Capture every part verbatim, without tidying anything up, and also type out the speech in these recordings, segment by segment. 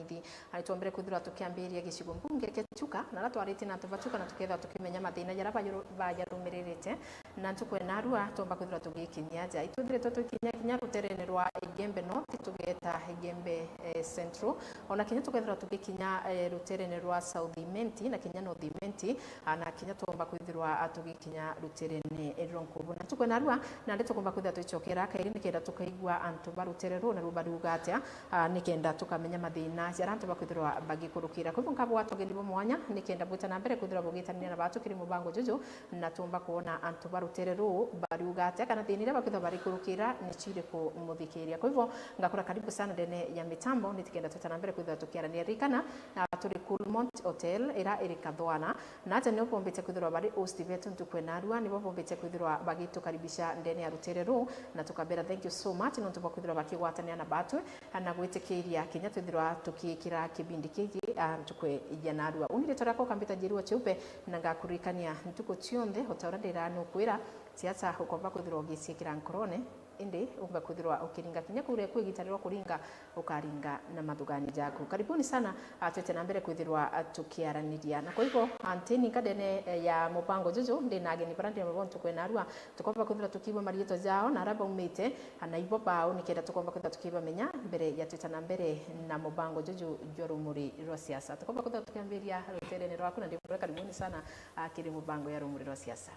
Nthi. Na nitwombire kwithirwa tukiambiria gicigo mbunge kia Chuka, na aria twaritie na antu ba Chuka na tukethirwa tukimenya mathina jaria bajaru-, bajarumiririte, na ntuku ya narua twomba kwithirwa tugikinyia aja. Itwithiritwe tukinya kinya ruterene rwa Igembe North, tugeeta Igembe, eh, Central, ona kinya tukethirwa tugikinya, eh, ruterene rwa South Imenti na kinya North Imenti, ah, na kinya twomba kwithirwa, ah, tugikinya ruterene rwa Nkubu. Na ntuku ya narua, nandi tukomba kwithirwa twicokera kairi nikenda tukaigua antu ba rutere ruu naruo bariuga atia, ah, nikenda tukamenya mathina jaria antu bakwithirwa bagikurukira. Kwa hivyo nkabwata ugeni bwa mwanya nikenda bwita na mbere kwithirwa bugitanania na batu kiri mubango juju, na twomba kwona antu ba rutere ruu bariuga atia, kana thina iria bakwithirwa barikurukira ni ciriku muthikiria. Kwa hivyo ngakura karibu sana ndene ya mitambo, nitikenda twita na mbere kwithirwa tukiarania. Ririkana, ah, turi Coolmont Hotel iria iri Kathwana, na aja nio bombite kwithirwa bari host betu ntuku ya narua, nibo bombite kwithirwa bagitukaribisha ndene ya rutere ruu, na tukabera thank you so much nontu bwa kwithirwa bakigwatania na batwe na gwitikiria kinya twithirwa tukiikira kibindi giki, ah, ntuku ya narua. Uni ritwa riakwa ukambita Njeri wa Cheupe, na ngakuririkania ntuku cionthe, o ta uria ndira nukwira, siasa ukomba kwithirwa ugiciikira nkorone, indi umbe kwithirwa ukiringa kinya kuria kwi igita rirwa kuringa, ukaringa na mathugani jaku. Karibuni sana, ah, twite na mbere kwithirwa, ah, tukiaraniria. Na kwa hivyo, ah, ntini nkadene, eh, ya mubango juju, ndi na ageni bara ndi nabo ntuku ya narua, tukomba kwithirwa tukiigua mariitwa jao na aria baumite, ah, na ibo bao, nikenda tukomba kwithirwa tukibamenya mbere ya twita na mbere na mubango juju jwa Rumuri rwa Siasa. Tukomba kwithirwa tukiambiria ruterene rwaku, na ndimwira karibuni sana, ah, kiri mubango ya Rumuri rwa Siasa.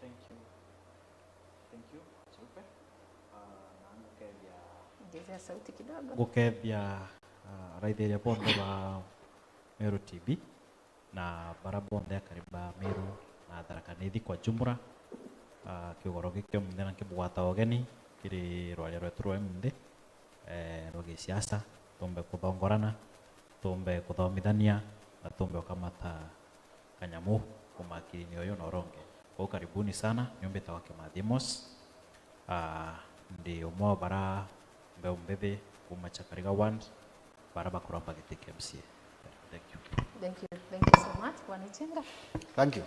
Thank you. Thank you, Cheupe. Ah, na ngukethia Ongezea sauti kidogo. Ngukethia, ah, araithiria bonthe ba Meru T V na bara bonthe akari ba Meru na Tharaka Nithi kwa jumla. Ah, kiugoro giki umunthi na nkibugwata ugeni kiri rwaria rwetu rwa umunthi, eh, rwa gisiasa, tumbe kuthongorana, tumbe kuthomithania, na tumbe ukamata kanyamu kuuma akirini uyu na uria ungi. Kwou karibuni sana, ni mbitawa Kimathi Amos. Ah, ndi umwe wa bara mbeu mbithi kuuma Chakariga Ward, bara bakuromba giti kia M C A. Thank you. Thank you. Thank you so much. Bwana Ichenga. Thank you.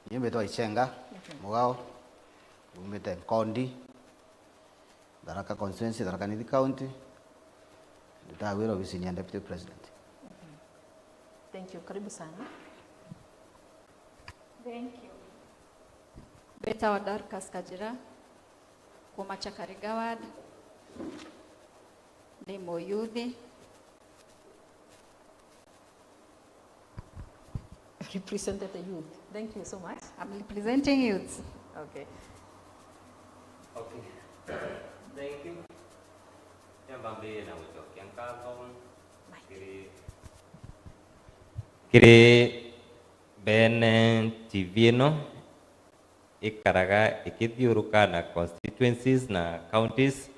Ni mbitawa Ichenga, mhm, Mugao, umite Nkondi, Tharaka constituency, Tharaka Nithi County. Nditaga wira obisini ya Deputy President. Thank you. Karibu sana. Thank you. Mbitawa Dorcas Kajira, kuuma Chakariga Ward. Ndi muyuthi. Represented the youth. Thank you so much. I'm representing youths. Okay. Okay. Thank you. Nyambambiririe na gucokia nkatho kiri, kiri bene T V ino ikaraga ikithiuruka na constituencies na counties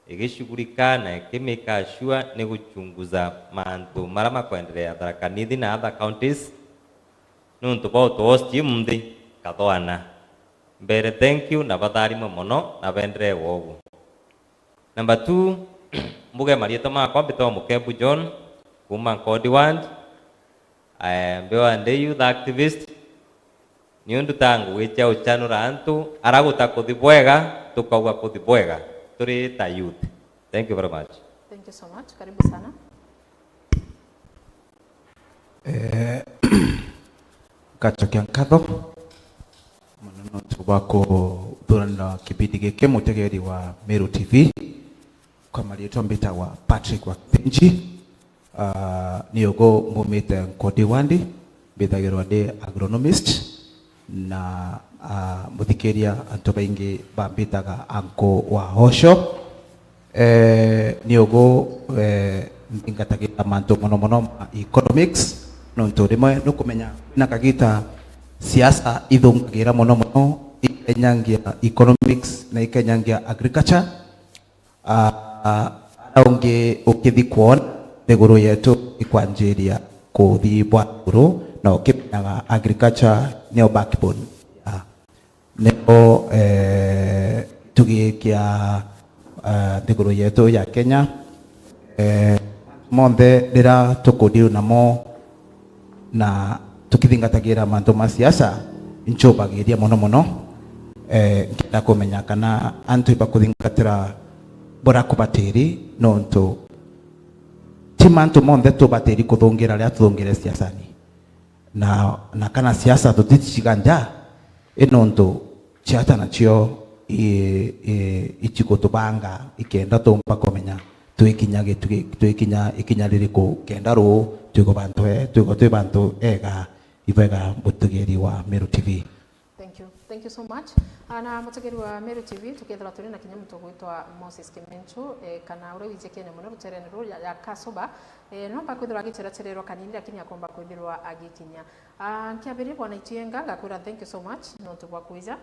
igishughulika na ikimake sure ni guchunguza mantu maria makwenderea Tharaka Nithi na other counties, niuntu bwa utuhost umunthi Kathwana. Mbere thank you na batharimwe mono na benderee wogu. Number two, mbuge marietwa makwa, mbitwa Mukembu John, kuuma Nkodi Ward. Eh, mbiwa ndi youth activist. Niundu ta ngugi cia ucanura antu, ara guta kuthi bwega, tukauga kuthi bwega. Turi ta youth. Thank you very much. Thank you so much. Karibu sana. Eh, ngacokia nkatho mono nontu bwa kuthuranira kibindi giki, mutegeri wa Meru T V. Kwa marietwa mbitagwa Patrick wa Kithinji. Ah, ni ugu mbumite Nkodi Ward, mbithagirwa ndi agronomist, na, ah, muthikiria antu baingi bambitaga anku wa Osho. Eh, ni ugu, eh, nthingatagira mantu mono mono ma economics, nontu rimwe nukumenya kwina kagita siasa ithungagira mono mono, ikenyangia economics na ikenyangia agriculture. Ah, ah, ara ungi ukithi kwona nthiguru yetu ikwanjiria kuthi bwa iguru, na ukimenyaga agriculture niyo backbone ya, niyo, eh, gitugi kia, ah, nthiguru yetu ya Kenya. Eh, monthe rira tukudeal namo, na tukithingatagira mantu ma siasa, nchubagiria mono mono, eh, nkenda kumenya kana antu ibakuthingatira buria kubatiri, nontu ti ti mantu monthe tubatiri kuthungira riria tuthungire siasani. Na, na kana siasa tuticiga nja, i nontu siasa nacio i, i, icigutubanga ikenda tumba kumenya twikinya gitugi-, twikinya ikinya ririku kenda ruu twigwa bantu e-, twigwa twi bantu ega, ibega mutugiri wa Meru T V. Thank you. Thank you so much. Ah, na mutegeri wa Meru T V, tukethirwa turi na kinya muntu ugwitwa Moses Kimenchu, eh, kana uria wijikene muno ruterene ruu ya, ya Kasuba, eh, nomba kwithirwa agicherachererwa kanini, lakini akomba kwithirwa agikinya. Ah, nkiambiriria, Bwana Itienga, ngakwira thank you so much nontu bwa kwija.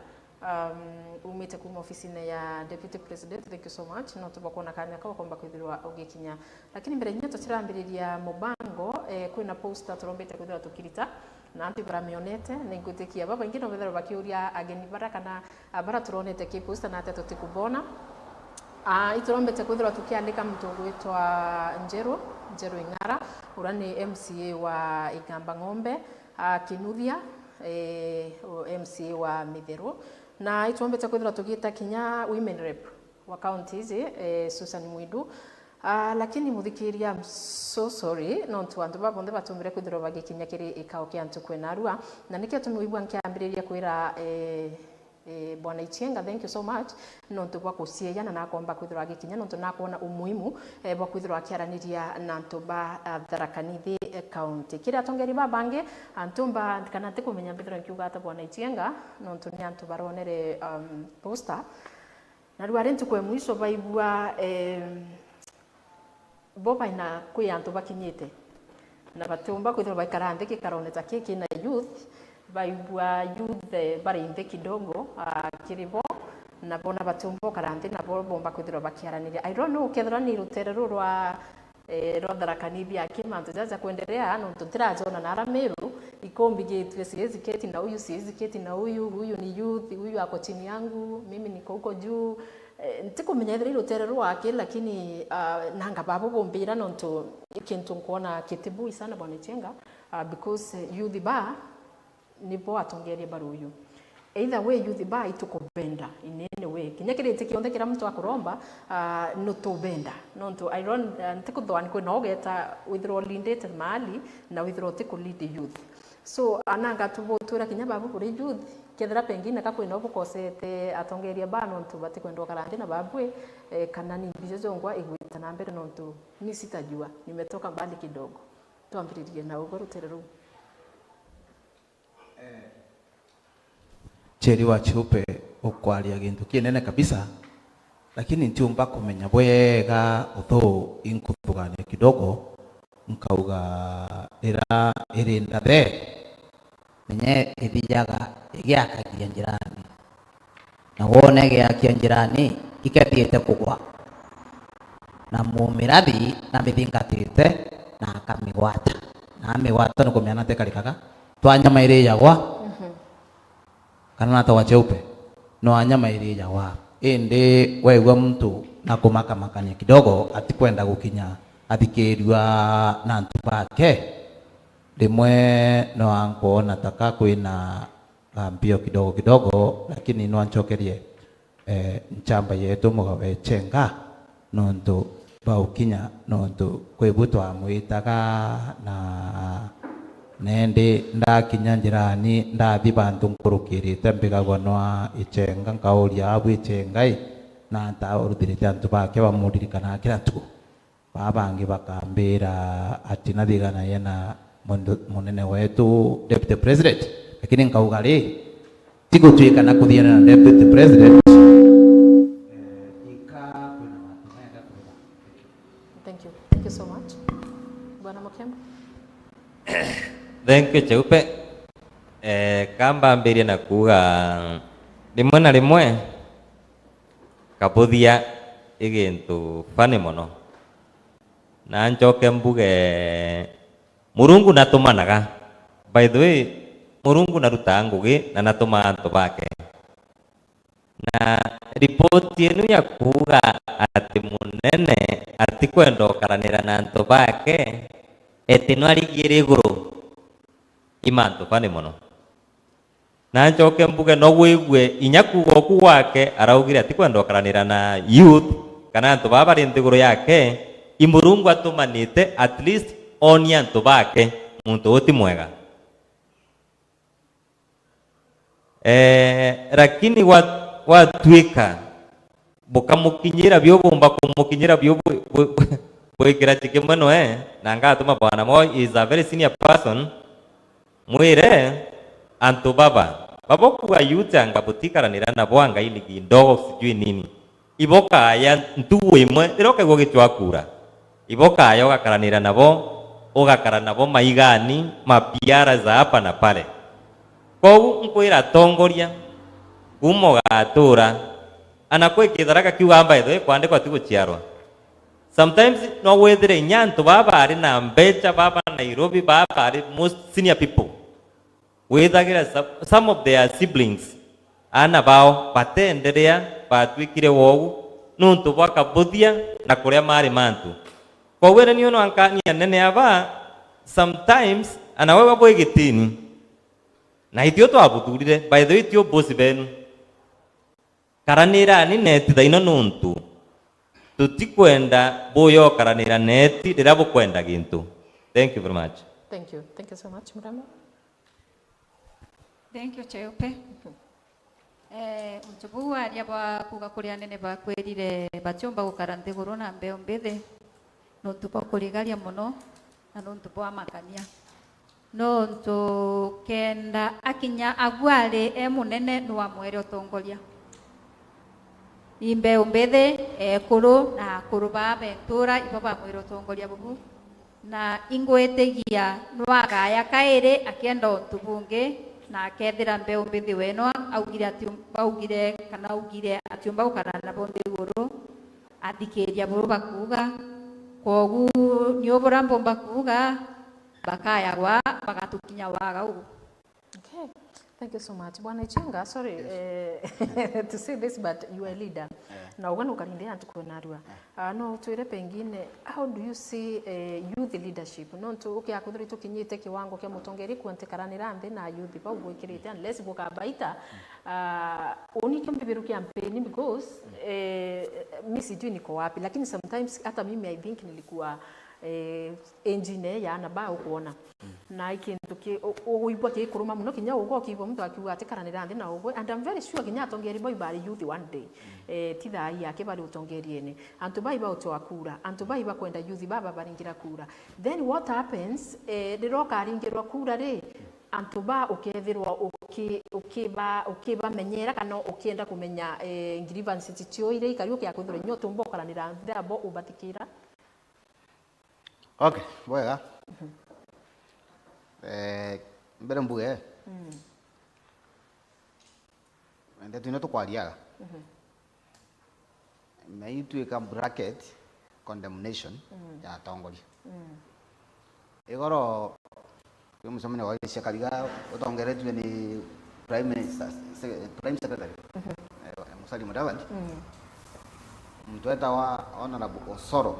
Um, umite kuma ofisine ya Deputy President, thank you so much nontu bwa kwona kanya kau ukomba kwithirwa ugikinya. Lakini mbere kinya tutirambiriria mubango, eh, kwina poster turombete kwithirwa tukirita, na antu baramionete, na ingwitikia babaingi no bethirwa bakiuria ageni bara kana, ah, bara turonete ki poster na atia tutikubona. Ah, iturombete kwithirwa tukiandika muntu ugwitwa Njeru, Njeru Ing'ara, uria ni M C A wa Igamba Ng'ombe, ah, Kinuthia, eh, o M C A wa Mitheru. Na itwombete kwithirwa tugiita kinya women rep wa county iji, eh, Susan Mwidu. Ah, lakini muthikiria, I'm so sorry, nontu antu baba bonthe batumbire kwithirwa bagikinya kiri ikao kia ntuku ena arua, na nikio atumi wigua nkiambiriria kwira, eh, eh, Bwana Itienga, thank you so much, nontu bwa kucieja na nakomba kwithirwa agikinya, nontu nakwona umuhimu, eh, bwa kwithirwa akiaraniria na antu ba, ah, Tharaka Nithi, eh, County. Kiri atongeri babangi, antu mba, kana ntikumenya mbithirwa nkiuga ata Bwana Itienga, nontu ni antu baronere, um, poster. Na riu ari ntuku ya mwisho baigua, em, bo baina kwi antu bakinyite, na batiumba kwithirwa baikara nthi gikarone ta ki kina youth, baigua youth, eh, bari nthi kidogo, ah, kiri bo, na bona batiumba ukara nthi, na bo bomba kwithirwa bakiaraniria. I don't know, ukethirwa ni rutere ruu rwa eh, rwa Tharaka Nithi aki mantu jaja kwendelea, nontu ntirajona na ara Meru, ikombigitue, siwezi keti na huyu, siwezi keti na huyu, huyu ni youth, huyu ako chini yangu, mimi niko huko juu. Eh, ntikumenya ethira i rutere rwaki, lakini, ah, nanga babo bombira, nontu i kintu nkwona kitibui sana, Bwana Ichenga, ah, because, eh, youth ba nibo atongeria bari uyu. Either way, youth ba itukubenda in any way. Kinya kiriti kionthe kiria muntu akuromba, ah, nutubenda. Nontu I don't, ah, ntikuthoa ni kwina ugeta withirwa ulindite mahali na withirwa utiku lead youth. So, ananga tubutwira kinya babu buri youth, kethira pengine ka kwina ubukosete atongeria ba nontu batikwenda ukara nthi na babwe, eh, kana ni mbio jongwa igwita na mbere nontu mi sitajua, nimetoka mbali kidogo. Twambiririe na ugo rutere ruu. Cheri wa Chiupe ukwaria gintu kinene kabisa, lakini ntiumba kumenya bwega, although inkuthugania kidogo, nkauga rira iri ndathe, menye ithiaga igiakagia njirani. Na wone giakia njirani, ikethiite kugwa. Na mumirathi namithingatite na akamigwata. Na amigwata ni kumiana tekarikaga, twanyama irijagwa, kana nata wa cheupe, no anyama irijagwa. Indi waigua muntu nakumakamakania kidogo, atikwenda gukinya athikirua na antu bake, rimwe no ankwona taka kwina gambio kidogo kidogo, lakini nwanchokerie, eh, nchamba yetu Mugabe Chenga, nontu baukinya, nontu kwi bu twamwitaga, na, na indi ndakinya njirani, ndathi bantu nkurukirite mbigagwa nwa Ichenga, nkauria, "Abu Ichenga i?" Na ntaruthirite antu bake bamuririkanaga kira ntuku. Baa bangi bakambira ati nathigana yena mundu-, munene wetu Deputy President, lakini nkauga ri, tigutwika na kuthiana na Deputy President. Eh, ika kwina mantu mega kwega. Thank you. Thank you so much. Bwana Mukemba. Thank you, Cheupe. Eh, kambambirie na kuuga rimwe na rimwe kabuthia i gintu funny mono. Na nchoke mbuge, Murungu natumanaga. By the way, Murungu narutaga ngugi na natumaga antu bake. Na ripoti inu ya kuuga ati munene atikwenda ukaranira na antu bake, eti no arigiire iguru, i mantu funny mono. Na nchoke mbuge, no wigue inya kuuga uku gwake araugire atikwenda ukaranira na youth kana antu baa bari nthiguru yake, I Murungu atumanite at least onie antu bake muntu uti mwega. Eh, lakini wa-, watwika bukamukinyira bio, bumba kumukinyira bio bu-, bu-, bu-, bwikira chiki mono, eh, na ngatuma bwana Moi is a very senior person, mwire antu baba, baba kuga youth anga butikaranira nabo anga iligi ndogo sijui nini. Ibo kaya ntugu imwe, riria ukaigua ugicwa kura, ibo kaya ugakaranira nabo, ugakara nabo maigani, mapiara za hapa na pale. Kogu nkwira atongoria, kuma ugatura, ana kwi Kitharaka kiuga by the way, kwandikwa ti guciarwa. Sometimes no withire inya antu baba bari na mbecha, baba Nairobi, baba bari most senior people. Withagira some, some of their siblings, aana bao, batenderea, batwikire wou, nuntu bwa kabuthia na kuria mari mantu. Koguo ni nio nwankania anene aba, sometimes, ana wewe bwi gitini. Na itio twabuthurire, by the way, itio boss benu. Karanirani neti thaino nuntu tutikwenda buyokaranira neti riria bukwenda gintu. Thank you very much. Thank you. Thank you so much, Mrema. Thank you, Cheupe. Eh, untu buu aria bwa kuuga kuri anene bakwirire batiumba gukara nthiguru na mbeu mbithi, nuntu bwa kurigaria mono na nuntu bwa makania. Nontu kenda akinya agu ari e munene, nu amwere utongoria. Ni mbeu mbithi, ekuru na akuru baa be ntura, ibo bamwire utongoria bubu. Na ingwitigia nu agaya kairi akienda untu bungi, na akethira mbeu mbithi we no augire ati, baugire kana augire atiumba gukara nabo nthiguru, athikiria buru bakuuga. Kwogu ni ubura mbumba kuuga, bakayagwa, bagatukinya waga ugu. Okay. Thank you so much. Bwana Ichenga, sorry, eh, to say this, but you are a leader. Na uga nukarinde antu kwenarua. Ah, no utwire pengine, how do you see, eh, youth leadership? Nontu ukiakuthiri tukinyite kiwango kia mutongeri kuantikaranira nthi na youth bau gwikirite, unless bukabaita. Ah, uni kio mbibiru campaign because, eh, mi sijui niko wapi, lakini sometimes hata mimi I think nilikuwa, eh, engine ya ana ba ukuona. Na i kintu ki-, u-, uguigua gikuruma mono, kinya ugwe ukiigua muntu akiuga atikaranira nthi na ugwe. And I'm very sure kinya atongeri bau bari youth one day. Eh, ti thaa ii yake bari utongeriene. Antu bai bautwa kura, antu bai bakwenda youth baba baringira kura. Then what happens, eh, riria ukaringirwa kura ri, antu ba ukethirwa uki-, ukiba-, ukibamenyera kana ukienda kumenya, eh, grievances ciao iria ikari ukiakwithirwa inya utumba ukaranira nthi nabo ubatikira? Okay, bwega. Eh, mbere mbuge, wende twina tukwariaga. Na itwika bracket condemnation ya atongoria. Igoro kwi mucemanio wa Asia Kariga utongeretue ni Prime Minister, se-, Prime Secretary, eh, Musalia Mudavadi. Muntu etawa Honorable Osoro.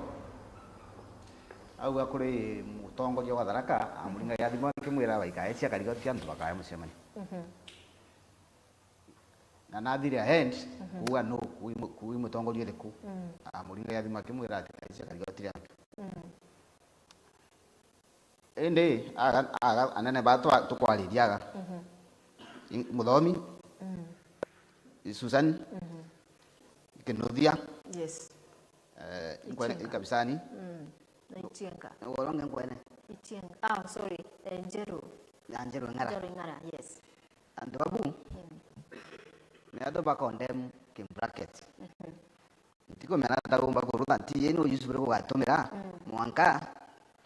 Auga kuri mutongoria wa Tharaka, amuringagia thimu akimwira baikae Asia Kariga ti antu bakaya mucemanio. Na nathire ahead, kuuga no, kui mu-, kui mutongoria uriku. Amuringagia thimu akimwira ati Asia Kariga ti antu. Indi aga, aga anene ba twa-, tukwariria aga. I-, Muthomi, i Susan, Kinuthia, yes, eh, inkwene, Ichenga. I Kabisani. Na Ichenga. Uronge nkwene. Ichenga. Ah, sorry. Eh, Njeru. Ya Njeru Ng'ara. Njeru Ng'ara, yes. Antu babu, ni antu ba condemn ki bracket. Ntikumenya na ntarumba kurutha nti yenu yusu bure gugatumira mwanka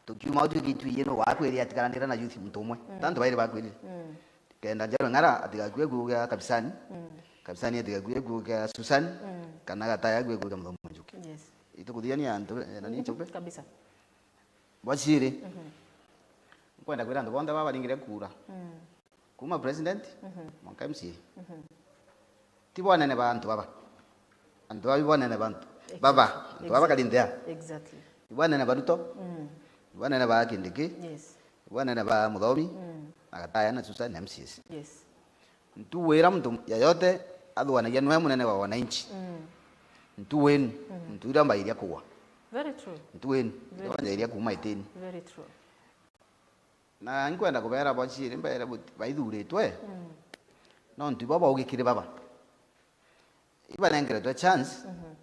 tukiuma au twikitue yenu wakwiri atikaranira na youth muntu umwe. Tantu bairi bakwirire. Kenda Njeru Ng'ara atigakue kiugo kia Kabisani. Kabisani atigakue kiugo kia Susan. Kana Gataya akue kiugo kia Muthomi Njuki. Yes. Itukuthiania antu, eh, na ni Cheupe. Kabisa. Bwa ciiri. Nkwenda kwira antu bonthe baba baringire kura. Kuma president, mwanka M C A. Ti bwanene ba antu baba. Antu baba ibwanene ba antu. Exactly. Baba, antu baba kari nthea. Exactly. Ibwanene ba Ruto. Ibwanene ba Kindiki. Yes. Ibwanene ba Muthomi. Na Gataya na Susan na M C As. Yes. Ntuwira muntu yeyote athwanagia nwe munene wa wananchi. Ntuwenu, ntuwira mbairia kugwa. Very true. Ntuini, Very iria wanjairia kuuma itini. Very true. Na nkwenda kubeera bwaciiri mbeere buti-, baithuritwe, Mm. nontu ibo baugikire baba. Ibanengeretwe chance, Mhm.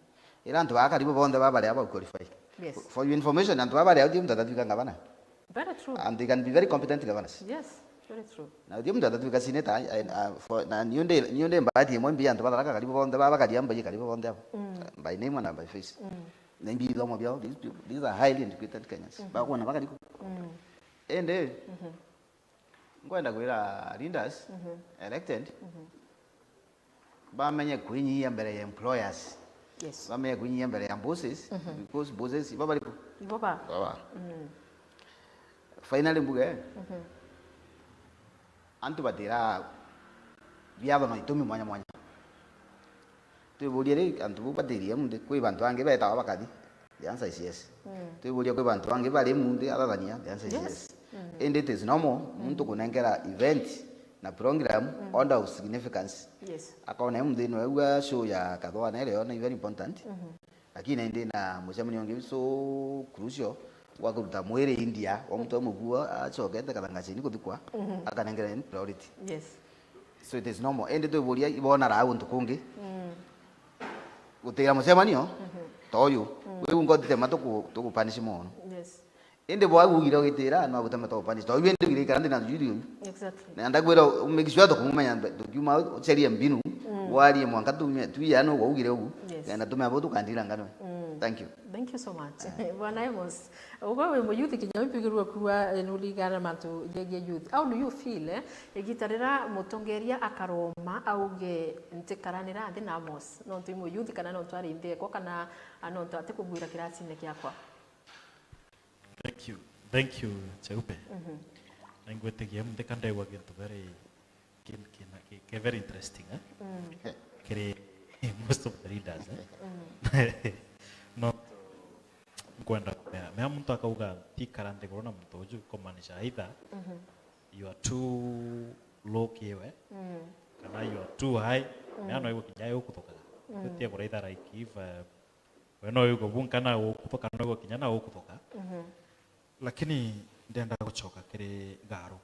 ira antu baa karibu bonthe baba baria bau qualify. Yes. For your information, antu baba baria uti muntu atatwika ngavana. Very true. And they can be very competent governors. Yes, very true. Na uti muntu atatwika senator, I, I, uh, for, na niu ndi, niu ndi mbati imwe mbi antu batharaka karibu bonthe baba, karibu bonthe aba. Mm. By name na by face. Mm. Na imbi ithomo biao, these people, these are highly educated Kenyans. Mhm. Bakwona bakariku. Mm. Indi, Mhm. nkwenda kwira leaders, Mhm. elected, Mhm. bamenye kwinyia mbere ya employers. Yes. Bamenye kwinyia mbere ya bosses, Mhm. because bosses ibo bariku. Ibo ba. Baba. Mm. Finally mbuge, Mhm. antu batira biatho na itumi mwanya mwanya. Twiburie ri, antu bau batirie munthi, kwi bantu bangi betawa bakathi? The answer is yes. Mm. Twiburie kwi bantu bangi bari munthi athathania? The answer is Yes. yes. Mm. Indi it is normal muntu Mm. kunenkera event na program Mm. order of significance. Yes. Akona e munthi no egua show ya Kathwana iria yona very important. Mhm. Lakini indi na mucemanio ungi so crucial wa kuruta mwiri India wa muntu wa mukuo acokete Kathangachini kuthikwa, Mhm. akanengera priority. Yes. So it is normal. Indi twiburia ibona raa guntu kungi. Mm. Gutira mucemanio Mhm. ta uyu. Mm. Wiu ngotite ma tuku-, tukupanish mono. Yes. Indi bwa ugire ugitira no agutema tukupanish. Ta uyu indi ugire ikara nthi na juju uyu. Exactly. Na ndakwira u-, make sure tukumumenya mbe-, tukiuma ucerie mbinu, Mm. warie mwanka tume-, tuiya no ugire ugu. Yes. Na tume abo tukandira ngano. Mm. Thank you. Thank you so much. Bwana Amos, ugwe wi muyuthi kinya wimpigirwe kuwa, eh, nuligana mantu jegie youth. How do you feel, eh? Igita rira mutongeria akaroma auge, "Ntikaranira nthi na Amos, nontu i muyuthi kana nontu ari ntheko kana, ah, nontu atikugwira kirasine kiakwa." Thank you. Thank you, Cheupe. Mhm. Na ingwitikia munthi ka ndegwa gintu very, ki, ki, ki, ki very interesting, eh? Mm. Kiri most of the leaders, eh? Mm. No, nkwenda kumea, mea muntu akauga, "Ntikara nthiguru na muntu uju," kumaanisha either Mhm. you are too low kiwe, Mm. kana you are too high, Mm. mea no igwe kinya ukuthukaga. Mm. Tutie kuraitha like if, uh, we no igwe bu nkana ukuthuka, no igwe kinya na ukuthuka. Mhm. Lakini ndenda gucoka kiri Garu.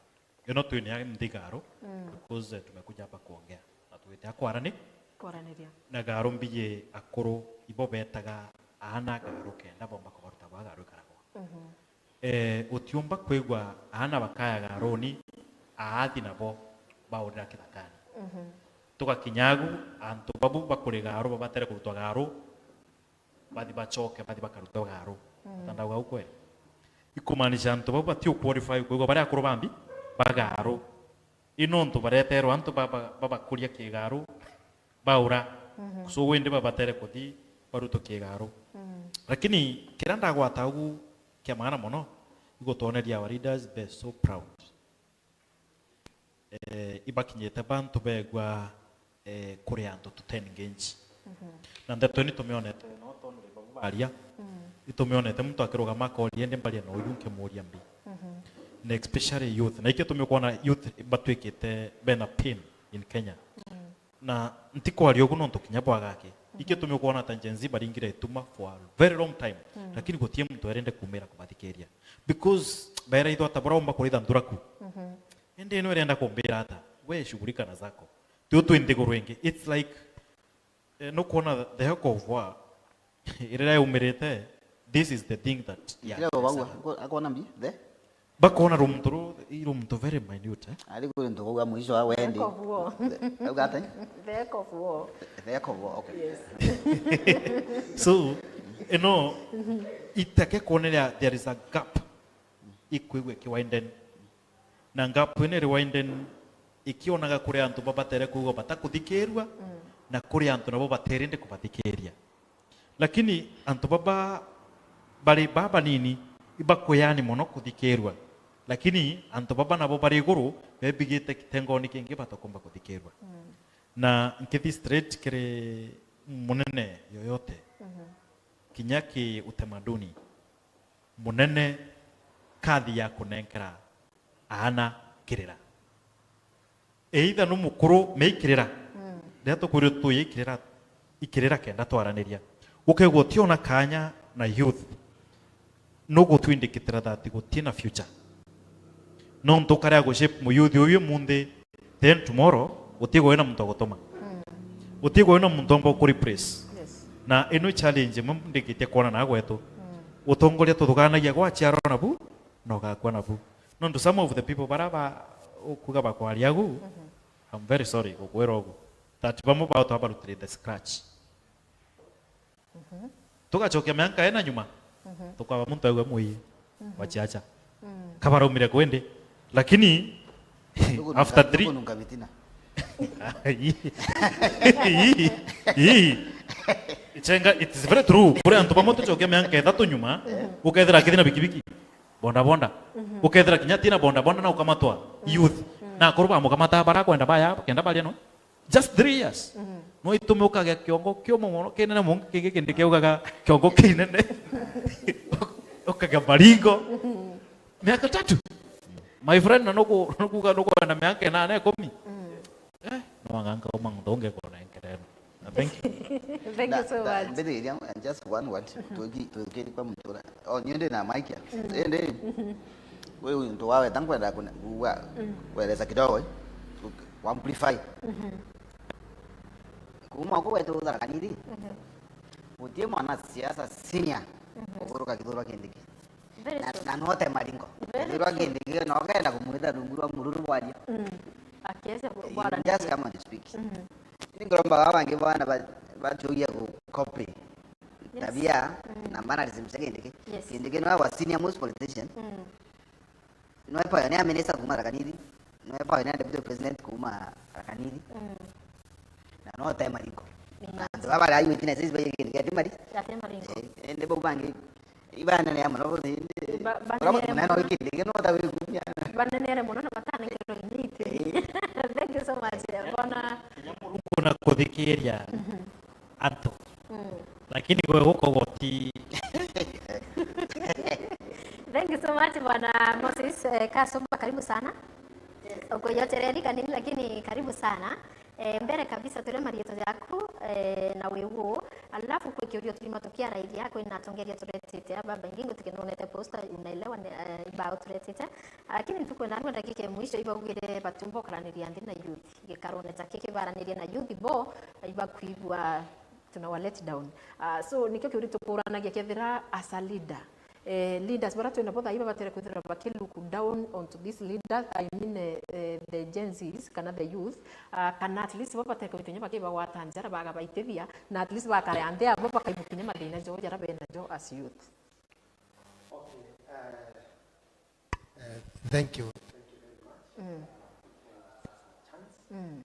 Ino twine nthi Garu, Mm. because, eh, tumekuja hapa kuongea. Na tuite akwarani. Kwaraniria. Na Garu mbiji akuru, ibo betaga aana Garu kenda bomba kubaruta bwa Garu ikaragwa. Mhm. Eh, utiumba kwigua aana bakaya Garuni, aathi nabo baurira kithakani. Mhm. Tugakinya agu, antu babu bakuri Garu babatere kurutwa Garu, bathi bacoke, bathi bakarutwa Garu. Mm. Tandauga ukweli. Ikumaanisha antu bau bati qualify kwigua baria akuru bambi ba Garu. I nontu bareterwa antu baba-, babakuria kigaru, baura. Mhm. So windi babatere kuthi barutwa kigaru. Mm. Lakini kiria ndagwata ugu kia maana mono, igutwoneria our leaders be so proud. Eh, ibakinyite bantu begwa, eh, kuri antu to ten ngenji. Mhm. Na ndeto ino itumionete, no tondu ri babu baria, Mm. itumionete muntu akirugama akoria, indi mbaria na uyu nkimuria mbi. Mhm. Na especially youth. Na ikio itumi ukwona youth batwikite bena pain in Kenya. Mm. Na ntikwaria ugu nontu kinya bwagake. Mhm. Ikio itumi ukwona ta Gen Z baringire ituma for a very long time. Mm. Lakini gutie muntu erende kumira kubathikiria. Because baira itho ata bura umba kuritha nthuraku. Mhm. Indi ino irenda kumbira ata? We shughulika na zako. Ti utwi nthiguru ingi. It's like, eh, nukwona the heck of war. Irira yumirite, this is the thing that, yeah, Ikira bau, akona mbi, the? Bakona rumuntu ru, i rumuntu very minute, eh? Ari kuri ntu kuuga mwisho wa wendi. Heck of war. The, auga ata? The heck of war. The heck of war, okay. Yes. So, ino, itake kuoneria there is a gap. Ikwigua ikiwiden. Na gap ino iri widen ikionaga kuri antu babatere kwigua batakuthikirua, Mm. na kuri antu nabo baterinde kubathikiria. Lakini antu baba bari babanini ibakuyani mono kuthikirua. Lakini antu baba nabo bari iguru bebigite kitengoni kingi batakumba kuthikirua. Mm. Na nkithi straight kiri munene yoyote, Mhm. kinya ki utamaduni, munene kathi ya kunenkera aana kirira. Either nu mukuru me ikirira. Mm. Riria tukwirwo tuye ikirira, ikirira kenda twaraniria. Ukaigua utiona kanya na youth, nugutwindikitira that gutina future. Nontu ukarea gushape muyouth uyu munthi, then tomorrow utigwe wina muntu wa gutuma. Utigwe wina muntu omba kureplace. Yes. Na ino challenge imwe ndikitie kwona na gwetu. Utongoria tuthuganagia gwaciarwa nabu, na ugakua nabu. Nontu some of the people bara ba ukuga bakwaria agu, I'm very sorry gukwira ugu, that bamwe bao twabarutire the scratch. Tugacokia mianka ena nyuma, tukaba muntu aigua mwiyi wa chiacha. Kabaraumire kwende, lakini after three, bitina. Ii, ii. Chenga, it is very true. Kuri antu bamwe tucokia mianka ithatu nyuma, ukethira akithi na bikibiki, bonda bonda. Ukethira kinya tina bonda bonda na ukamatwa youth. Na akuru bamukamata bara kwenda baya, kenda baria no. Just three years. No itume ukagea kiongo kiumu mono, kinene mono, kingi kindi kiugaga kiongo kinene. Ukagea maringo. Miaka tatu. My friend, na nuku-, nukuga nukwenda miaka inana, ikumi. Eh, no anganga uma muntu ungi kona nkereno. Na thank you. Thank you so much. Mbithiria, just one word. Tuki-, tukiri kwa muntu ura. Oh, niende na mic ya. Ende. Wewe muntu waweta nkwenda kuna, kuwa, kueleza kidogo, eh. Ku-, ku amplify. Kuuma ku wetu Tharaka Nithi, gutie mwana siasa senior ukuruka Kithure Kindiki. Very true. Na, na note maringo. Very true. Kithure Kindiki, no kenda kumwita rungu rwa mururu bwaria. Akiacha. Eh, bwana just come and speak. Ni ngoromba baba bangi bwana ba-, batugia ku copy. Yes. Tabia na mannerism cia Kindiki. Yes. Kindiki no wa senior most politician. Nwe pioneer minister kuuma Tharaka Nithi. Nwe pioneer deputy president kuuma Tharaka Nithi. Na no te maringo. Na antu baba bari eye witnesses ba Kindiki ati mari. Ati maringo. Eh, ende bau bangi. Ibanene ya muno bo indi. Ba-, banene muno. Munene no Kindiki no ta wi kumia. Banenere muno na batane kiro nyiti. Thank you so much. Bona. Murungu na kuthikiria antu. Lakini gwe guko goti. Thank you so much, Bwana Moses, eh, Kasumba, karibu sana. Uko yote reli kanini, lakini karibu sana. Eh, mbere kabisa, turia marietwa jaku, eh, na wi uu. Alafu kwi kiuria turima tukiaraithia, kwina atongeria turetite aba baingi, ngutikinonete poster, unaelewa ni, eh, ibao turetite. Lakini ntukwenda ngwenda gike mwisho, ibaugire batumba ukaraniria nthi na youth. Gikarone ta kiki baranirie na youth bo, ibakwigua tunawa let down. Ah, so, nikio kiuria tukuranagia kethira as a leader. Eh, leaders bara twina bo thaa ii babatere kwithirwa baki look down onto these leaders, I mean, eh, eh, the Gen Zs kana the youth, ah, kana at least bo batere kwithirwa kinya bakibagwata njara, bagabaitithia, na at least bakarea nthi abo bakaibukinya mathina jo jara bena jo as youth. Okay, eh, eh, thank you. Thank you very much. Mm. Mm.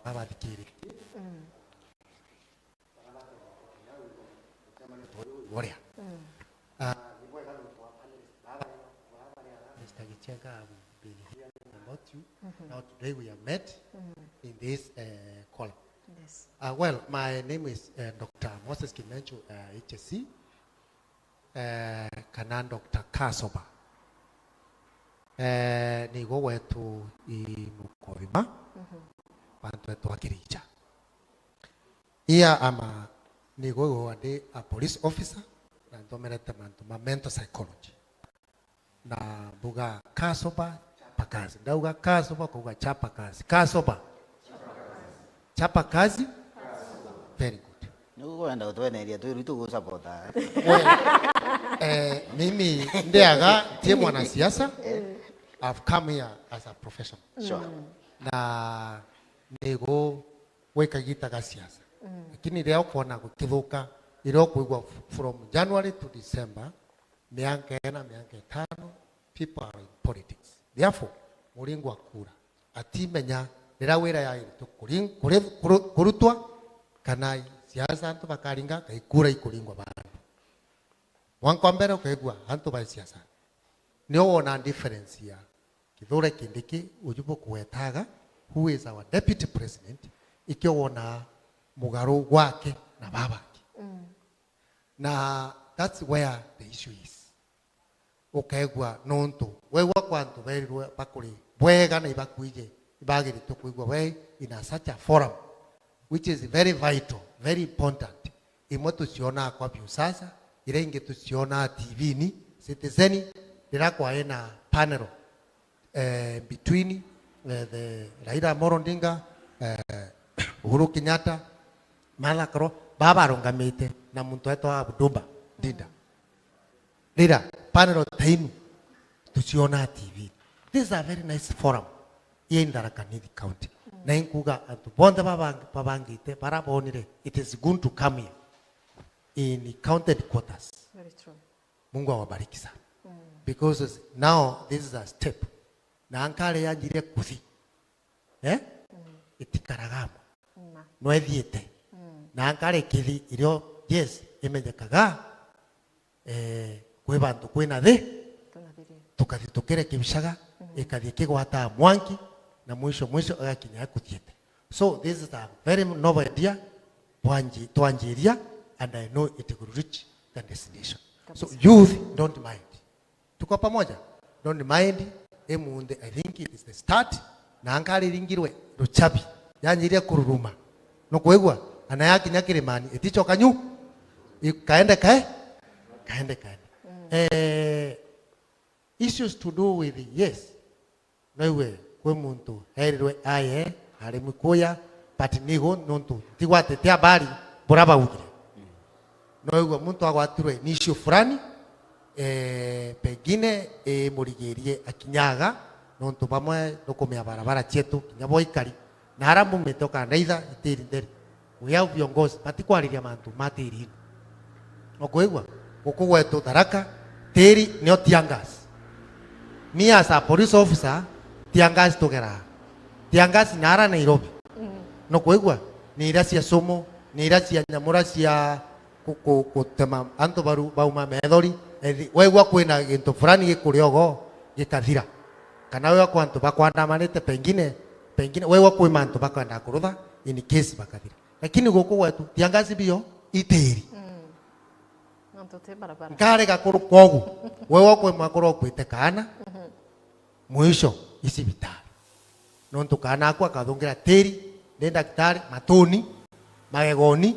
Abathikiritie. Mm. Uria. Mm. Ah, Mister Gichenga, I've been hearing about you. Mm-hmm. Now today we have met in this, eh, call. Yes. Ah, well, my name is, eh, Doctor Moses Kimenchu, eh, H S C. Eh, kana Doctor Kasoba. Eh, nigo gwetu i Mukothima, mhm, bantu betu a Kiricha. Ia ama nigo igwa ndi a police officer, na nthomerete mantu ma mental psychology. Na mbuga, "Kasoba, chapa kazi." Ndauga, "Kasoba," kuuga, "Chapa kazi." Kasoba. Chapa kazi. Very good. Nigu kwenda gutweneria twi rwitu gu supporta. We, eh, mimi ndiaga ntie mwanasiasa. Eh. I've come here as a professional. Sure. Na nigu gwika gita ga siasa. Mm. Lakini riria ukwona gukithuka, riria ukwigua f-, from January to December, mianka ena, mianka itano, people are in politics. Therefore, muringo wa kura, atimenya riria wira yairi tu kuring-, kuri-, kuru-, kurutwa, kana siasa antu bakaringa, kai kura ikuringwa bandu. Mwanka wa mbere ukaigua antu bai siasa. Nio wona difference ya Kithure Kindiki, uju bukugwetaga, who is our deputy president, ikio wona mugaru gwake na babangi. Mm. Na that's where the issue is. Ukaigua nontu wegua kwa antu berirwe bakuri bwega na ibakwije, ibagiritwe kwigua we in a such a forum. which is very vital, very important. Imwe tucionaa kwa Viusasa, iria ingi tucionaa T V-ini, Citizen, riria kwae na panel, eh, between, eh, the Raila Amolo Odinga, eh, Uhuru Kenyatta, Martha Karua, baba barungamite na muntu etwa Abduba Ndinda. Rira panel ta inu tucionaa T V. This is a very nice forum. Ye in Tharaka Nithi County. Na inkuga antu bonthe babang-, babangite, bara bonire, it is good to come here in county headquarters. Very true. Mungu awabariki sana. Because now this is a step. Na ankare yanjire kuthi. Eh? Itikaraga amwe. No ethiite. Na ankare kithi irio, yes, imenyekaga, eh, kwi bantu kwina thi, tukathi tukire kibicaga, ikathi ikigwataa mwanki, na mwisho mwisho igakinya ikuthiite. So this is a very noble idea, twanji-, twanjiria, and I know it will reach the destination. So youth, don't mind. Tuko pamoja? Don't mind, emunthi, I think it is the start, na ankariringirwe ruchabi, yanjiria kururuma. Nukwigua? Ana yakinya kirimani, itichoka nyu. Ikaende kae, kaende kaende. Eh, issues to do with, yes. No iwe, kwi muntu erirwe aye, ari mukuya, but nigo nontu ntigwatite habari bura baugire. No iwe muntu agwatirwe ni issue fulani, eh, pengine imurigirie akinyaga, nontu bamwe nukumea barabara cietu, kinya bo ikari. Na ara mbumite ukandaitha itiri ntheri. We have viongozi, batikwariria mantu ma tiri ino. Ukwigua? Guku gwetu Tharaka, tiri nio tear gas. Me as a police officer, tear gas tugeraa. Tear gas naara Nairobi. Nukwigua? Ni iria cia sumu, ni iria cia nyamura cia ku-, ku-, kutema antu baru-, bauma methori. Ethi-, waigua kwina gintu fulani gikuria ogo, gikathira. Kana waigua kwi antu bakwandamanite pengine, pengine, waigua kwi mantu bakwendaa kurutha, in case bakathira. Lakini guku gwetu, tear gas bio, itiri. Nontu ti barabara. Nkarega kuruka ugu. Waigua kwi mwekuru ukuite kaana, mwisho, i cibitari. Nontu kaana aku akathungira tiri, ndi ndagitari, matuni, magegoni,